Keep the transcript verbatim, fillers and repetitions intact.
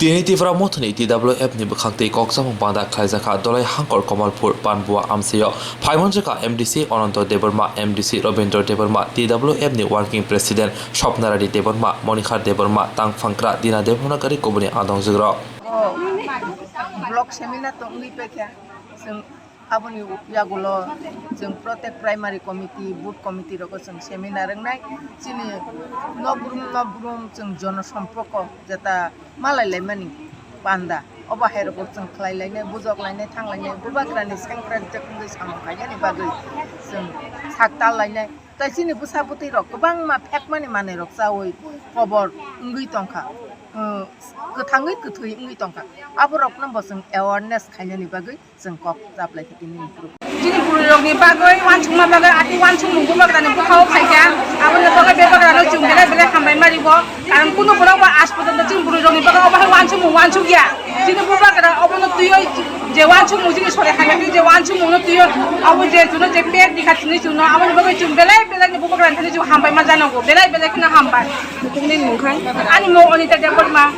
Tini Tipra Mothani T W F ni bwkhak tei kok samung panda khlaijakha Dolai Hangkor Kamalpur Panbua amchaio. Phaimanjakha M D C Ananto Debbarma, M D C Robindra Debbarma, T W F ni Working President Swapna Rani Debbarma, Monikha Debbarma, Tangphangkra Dina Debbarma gari kubuni adongjakrok. Block seminar tongwi paikha. Chwng Aboni yagulo chwng protek primary committee, booth committee rogo chwng seminar wngnai. Chini nokbrum nokbrum chwng jono sompoko jeta malai laimani panda. Obo hai rogo chwng khlai lainai, bujok lainai, thang lainai, bubagrani sengkrak jek wngwi samung khainani bagwi chwng sak tal lainai. Tai chini bwsa bwtwi rok kwbangma phekmani manwi rok chawi kobor wngwi tongkha. Kwthangwi kwthwi wngwi tongkha. Aborokno bo chwng awareness khainani bagwi chwng kok chaplai khe tini improve. Chini bwrwi rokni bagwi wansukma bagwi ati wansukmung bubagrani bwkhao khaikha, aboni bagwi bebagrano chwng belai belai hambai maribo, karon kunu borok ba aaj porjonto chini bwrwi rokni bagwi obo hai wansukmung wansukya. Chini bubagra obono twiwi je wansukmung chini sore hamya je wansukmungno twiwi abo je chuno je pek dikha chini chuno aboni bagwi chwng belai belai ni bubagrani thani chwng hambai ma janogo, belai belai kheno hambai. Nokni mung khai? Ani mung Anita Debbarma.